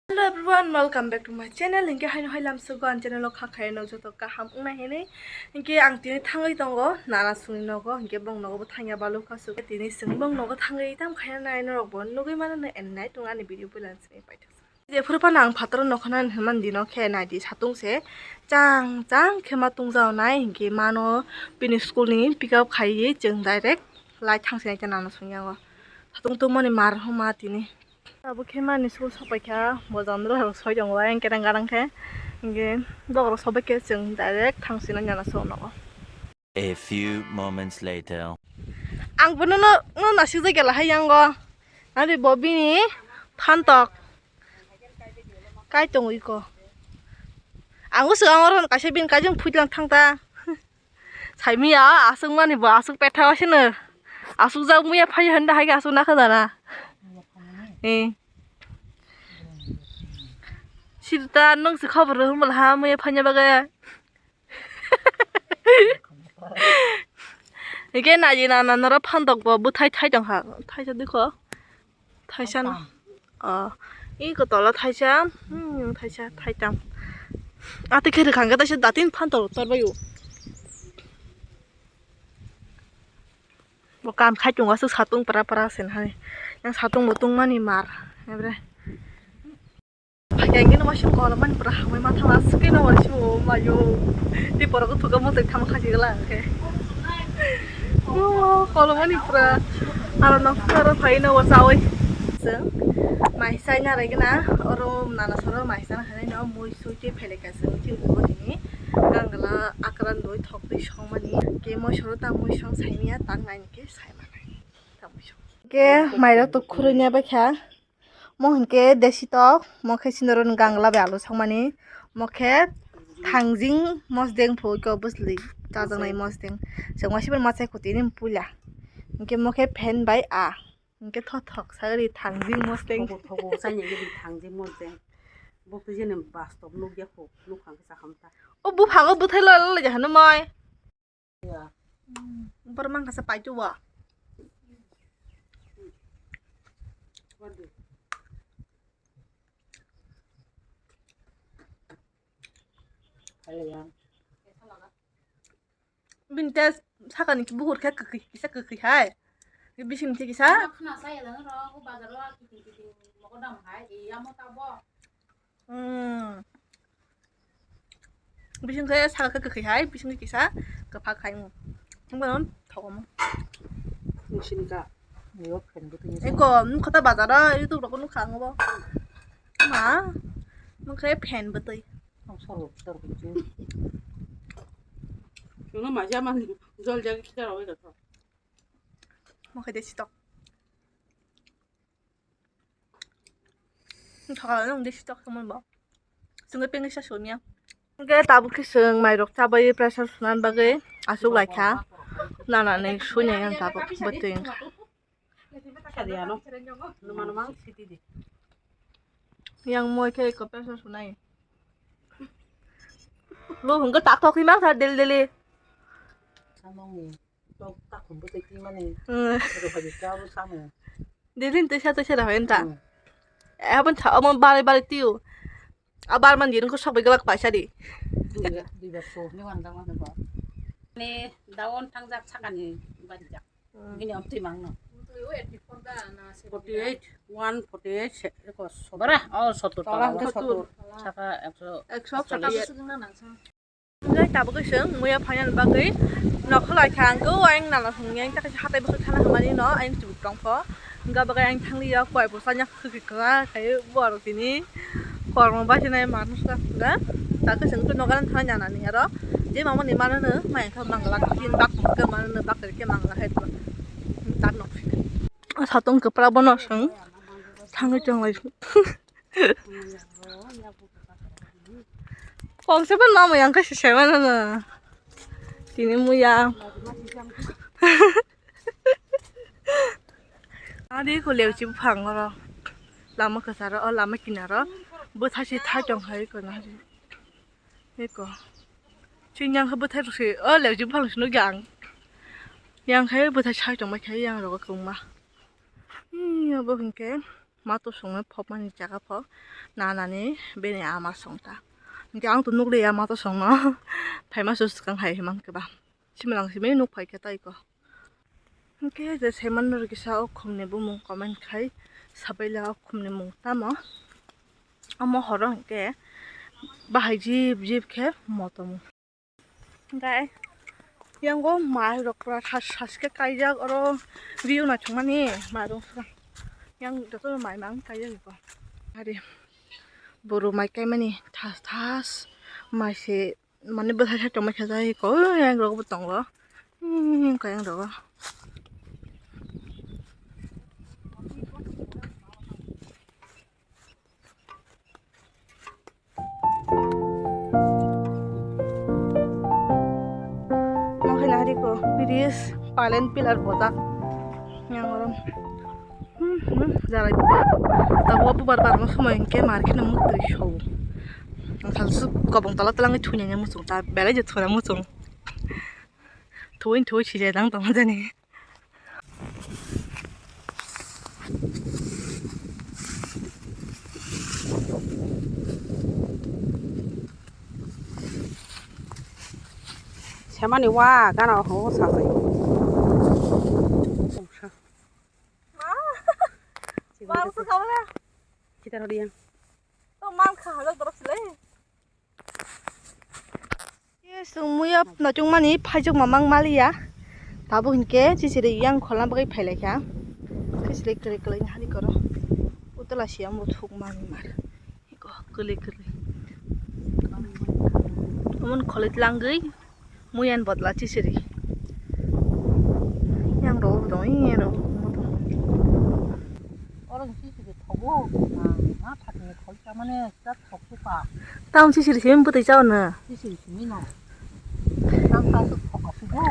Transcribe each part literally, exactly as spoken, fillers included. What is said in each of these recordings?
Hello everyone, welcome back to my channel. Hinkhe haino hai lamsogo ang channel o kha khaino joto kaham wngnai hinwi. Hinkhe ang tini thangwi tongo nana songni nogo, hinkhe bong nogo bo thangya balukha sugo. Tini chwng bong nogo thangwi tam khaina nai norok bo nugwi mano no and nai tongo ani video puila simi paithak. Jephuru phano ang phataro nokha nani hinmani dino khe naidi satung se chang chang khe ma tungjago nai hinkhe mano bini school ni pick up khaiwi chwng direct lai thangsinai khe nana songya o satung tungmani mar homa tini. Abo khe mani school sokpaikha, bo jondro rok soi tongo, ayang kereng garang khe. Hinkhe dokrok sobai khe chwng direct thangsinai nana songno. A few moments later. Ang bono no, no nasikjak gela hai yango. Ani bo bini phantok kai tongwi ko. Ang swkang oro kaisa bini kaijang phuitlang thang ta. Saimia aswk mani bo aswk petha wasino. Aswk jak muya phai handa hai aswk nakha dana. Eh. Sita nung si khobor hum bol ha muya phanya baga. Ike naji nana noro phantok bo bwthai thai tong ha. Thaisa dikho. Thaisa no. Oh, iko tola thaisa. Hmm, thaisa, thaitam. Ate khe rwkhang khe taisa datin phantok tor bayu. Bo kam khai tongo aswk satung pra pra sen hai. Yang satung bo tungmani mar. Ebre. Yang gini masih kalau man pra hamai matha mas ke no masih mau mayo. Di porok tu kamu tak tama kaji gala ke. Oh, kalau mani pra. Aro no karo phai no wasawai. Seng. Mai sai na rai gana. Oro nana soro mai sai na hai no mui sui te phele ka seng. Chin ko ni. Gangla akran doi thok doi song mani. Ke mo soro ta mui song sai niya tang nai ni ke sai manai. Ta mui song. Ke mai ro to khurui niya ba kha. Mo hinkhe desi tok, mo khe sinoro ni gangla bai alu sakmani, mo khe thangjing mosdeng pho khe bwsli chajaknai mosdeng. Chwng waisa bai machai khuti ni puila. Hinkhe mo khe phen bai a. Hinkhe thothok sagri thangjing mosdeng. Thogo, thogo, chanya gidi thangjing mosdeng. Bo khe jeni bastob nukya kho, nukhang khe chakhamta. O buphango bwthai lala lai jahano moi. Borok mang kasa pai tuwa. Bini tei sakani bukur khe kwkhwi, kisa kwkhwi hai. Bising khe kisa. Khna sa ya dano ro, bazar o kiting kiting mogodam hai, iya mo tabo. Hmm. Bising khe saka khe kwkhwi hai, bising khe kisa kwphak hai. Wngmano thogomo. Nusini ka, miyo phen bwtwi ni. Eko, nukha ta bazar o, YouTube rok nukha ang bo. Ma, nukha phen bwtwi. Ang soro, soro bwtwi. Chwngno maisa man jol jagwi khitar rogwi rokha. Mo khe de sitok. Thokala nung de sitok tongmani bo. Chwngno pengkhe sa soniya. Hwnkhe tabuk khe chwng mairok chabai pressure sunani bagwi aswk laikha. Nanani suinai ang tabuk bwtwi wngkha. Yang moi khe eko pressure sunai. Lo hwnkhe tak thok hima kha daily daily. Tok takhum bwtwi twi mani. Hmm. Rwphaidi chabo samung. Didin tisa tisa da hoyenta. Hmm. Abon tha omo bare bare tiu. Abar man dirung ko sok bai glak paisa di. Dui bar, dui bar so ni wan dang wan ba. Ni daon thangjak sakani bari jak. Hmm. Bini om twi mangno. Forty eight, one forty eight, se-, ko so-, bara? Oh, sottur. Tola hwnkhe sottur. Saka ekso. Ekso achalis. Hwnkhe tabuk khe chwng muya phainani bagwi nokha lai kha ang khe o ayang nana thwngya, ayang tei kaisa hatai bwkhak thana hamani no ayang chubuk tongkho. Hwnkhe abo khe ayang thanglia koi bwsanya khwkhe kwrak khai borok tini kormo bachinai manwkha hwnkhe. Tabuk khe chwng nogo thana nana ni aro je mamani manano maya khe mangla tin bak hwnkhe manano bak khe mangla hai tak nokha. Satung kwpra bono chwng thangwi tonglai. Kok se ban mamo yang kasi se mana na. Tini muya. Adi ko leuchi buphang oro. Lama kasaro, o lama kinaro. Bo thasi thai tong hai ko na. Eko. Chini yang khe bwthai rwkse, o leuchi buphang sino yang. Yang khe bwthai sai tongbai khe yang rogo kwbangma. Hmm, abo hinkhe. Mato songno phopmani jaga pho nanani bini ama songta. Hinkhe ang to nukliya mato songno phaima se swkang hai himang khe ba. Simalang simi nuk phai khe tai ko. Hinkhe je saimanrok kisa o khumni bumung comment khai sabaila o khumni mung tamo. Omo horo hinkhe bahai jip jip khe motom. Hinkhe yango mai rok pura sas sas khe kaijak oro view naithokmani mairung sora. Yang joto mai mang kaijak eko. Hari boro mai kaimani thas thas mai se. Mane bwthai thai tongma khe jai ko, yang rok bo tongo. Hmm, kayang rogo. Mokhe nahari ko, bridge, palen, pillar, bojak. Yang orang. Hmm, hmm, jalai bubar. Tabo bubar barma somoi hinkhe mar kheno muktwi sou. Ang salsu kobong tala tala wngwi thunani muchung ta, belai je thuna muchung. Thoi thoi sijai dang tong jani. Semani wa gana ho sajai. Bangsa kawala. Kita rodiang. To man kha halak dorok silai. Yes, muya nachung mani phaijak mamang maliya. Tabuk hinkhe chisiri yang kholna bagwi phailaikha. Chisiri kwrwi kwrwi hani koro. Utala siyam bo thuk mani mar. Iko kwrwi kwrwi. Amon kholwi tlangwi. Muyan bodla chisiri. Yang rok tong, yang rok. Oro chisiri thogo. Ma, ma phatni thoi ta mane ta thok suka. Taun chisiri simi bwtwi chao no. Chisiri simi no. Tang ta suk thok sugo.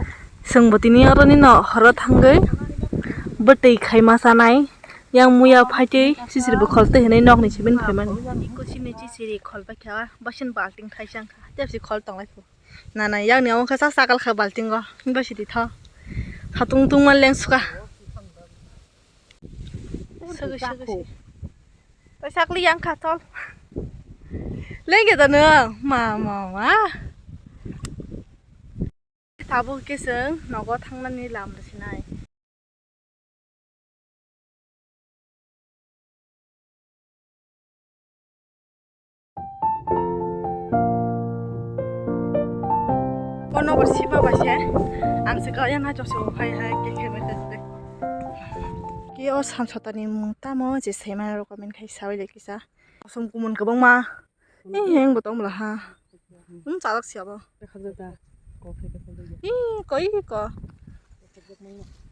Sung bwtini oro ni no horo thangwi bwtwi khaima sanai. Yang muya phaitwi chisiri bo khol twi hinwi nokni simi phaimani. Iko sini chisiri khol baikha, basin balting thaisang kha. Tepsi khol tonglai kho. Nana, yang ni omo khe sa sakal kha balting o. Ba sidi tho. Khatung tung ma leng suka. Sagi, sagi, sagi. Tai sakli yang kha tol. Leng ge da no. Ma, ma, ma. Tabuk khe chwng nogo thangnani lam rwsinai. Bono bo sima bai se ang se kaya na jose bo phai hai ke khe bai se. Ke o san sotani mung tamo je sai mano comment khai sawi le kisa. Kosom kumun kwbangma. Ee, heng bo tong bwla ha. Hmm, chalak siya bo. Ee, koi ko.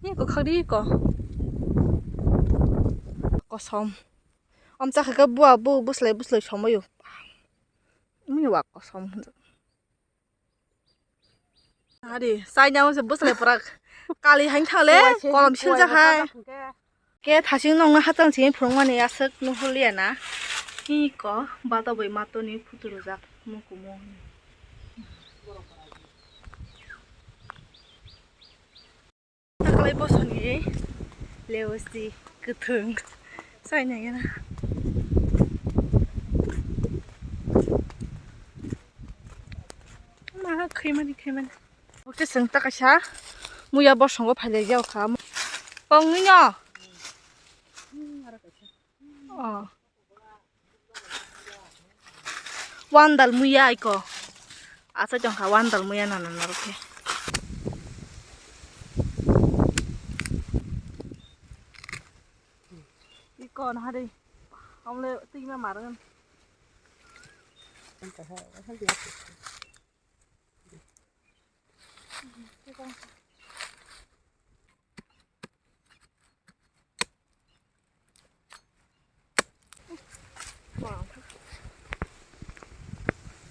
Ee, ko khagri ko. Kosom. Om cha kha buwa bu buslai buslai somoyo. Mui wa kosom. Hari, saina mo se bwsle prak. Kali hain thale, kolom siljak hai. Ke thasing nong na hachal sing phurung mani aswk nuhul ya na. Hi ko, bata bai mato ni phutu rujak, mukumu. Takalai bosoni leosi kwthwng saina yana. Ma khaimani khaimani. Oke, seng ta kaisa muya bosongo phailai jao kha. Kongni no. Oh. Wandal muya iko. Asa chong kha wandal muya nana narok khe. Iko na hari. Amle tingma marang.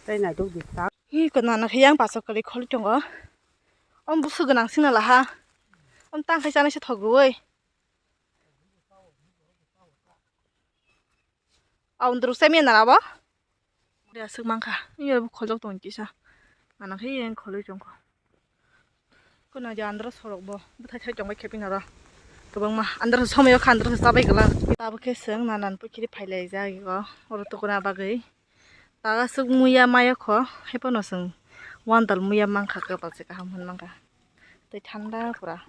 Tei naitugdi ta. Hi, kwnana khe yang paso kwrwi kholi tongo. Om busu gwnang sino laha. Om tang khai chanai se thok rwui. Aw, ndruk sai mena abo. Aswk mankha. Iya bo kholjak tong kisa. Mana khe yang kholwi tongkho. Kuna je andro sorok bo. Bwthai thai tongbai khe pina ro. Kwbangma andro somoyo kha andro chabai glak. Abo khe chwng nanan pukhiri phailaijak ego oro tukuna bagwi. Taga swk muya maya kho, haiphano chwng wandal muya mankha, kwpal se kaham hwn mankha. Tei thanda pura.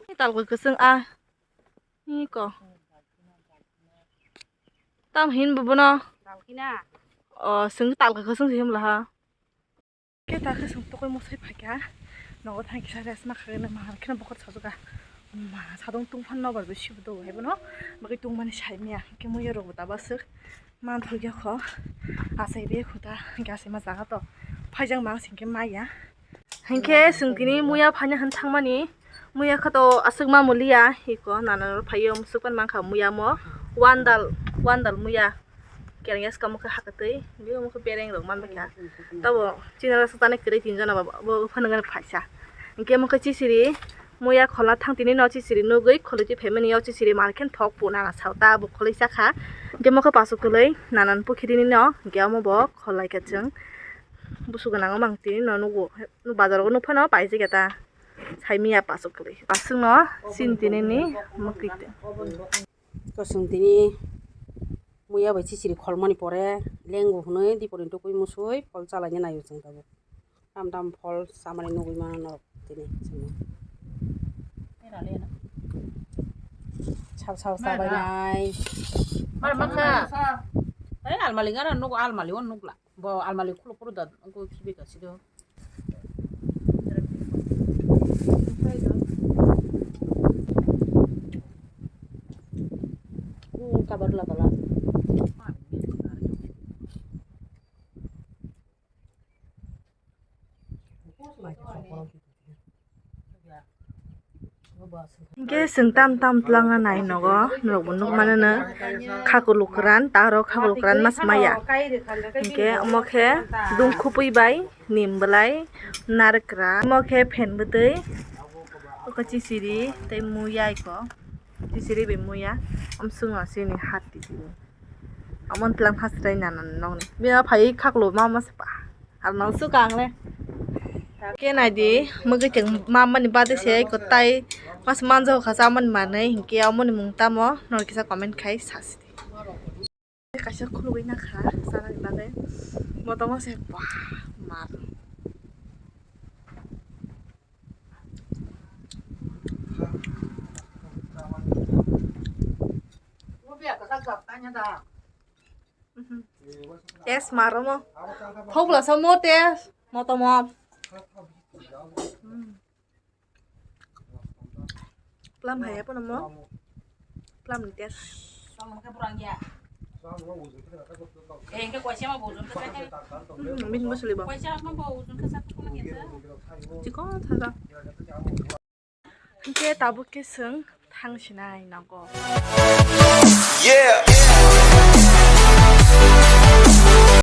Ni talgwi kwchwng a. Ni ko. Tam hin bo bono. O, chwng talgwi kwchwng se himla ha. Khe ta khe chwng tokoi mosai phaikha. Nogo thang kisa rest ma khagwi ma kheno bokhor sajwkha. Ma sadong tungphano nobar bo sibo do haibono. Bagwi tungmani saimya. Khe muya rok bo tabaswk. Manthokya kho, achai be khuta, hwnkhe achaima jaga to phaijak mang singkhe maya. Hinkhe chwng tini muya phaina hwn thangmani, muya kha to aswk ma muliya, iko nana phaiyo musuk pan mankha muya mo, wandal, wandal muya, kereng yaskamo khe hakatwi, biyong khe bereng rok manbakha, tabo chini rasa tani kwrwi tinjana bo, bo phano phaisa, hinkhe mo khe chisiri. Muya kholna thang tini no chisiri nugwi kholwi twi phaimani, o chisiri markhe thok puna ang sao ta bo kholwi chakha. Hinkhe mokhe pasu kwlwi nanan pukhiri ni no hinkhe omo bo kholai kha chwng. Busu gwnang o mang tini no nugo, bazar o nukphano paijak ya ta. Saimiya pasu kwlwi. Aswk no chini tini ni mwkhwi twi. Kosong tini muya bai chisiri kholmani pore lengo hwnwi dipori tukui musui phol chalaina naio chwng tabuk. Tam tam phol samani nugui mano norok tini chwngno. Sao sao chabainai. Mar makha. Ai almali ngana nugo, almali o nugla. Bo almali khuluk khuluk da nugo khibi ka sido. Hmm, kabar la kala. Hinkhe chwng tam tam twlangna nai nogo, norok bo nukmano no khakuluk kwran, ta oro khakuluk kwran ma swmaiya. Hinkhe omo khe dungkhupui bai, nim bwlai, narikra, omo khe phen bwtwi, oko chisiri tei muya iko, chisiri bai muya, amswkno chini hati tini. Amon tlang khasrai nana nokni. Bia phai khaklo ma ma sapa. Ar nang su kang le. Ke nai di, mugui teng ma mani bade se ko tai mas manjo kha sa man manai, hinkhe amoni mung tamo, nor kisa comment khai sasi di. Kaisa khulugui na kha, sana ni bagwi. Motomo se, wah, mar. Test maromo. Thokla samo test. Motomo. Plam hai apa namo? Plam ni test. Min bosoli bo. Chikon thaga. Hinkhe tabuk khe chwng thang sinai nogo.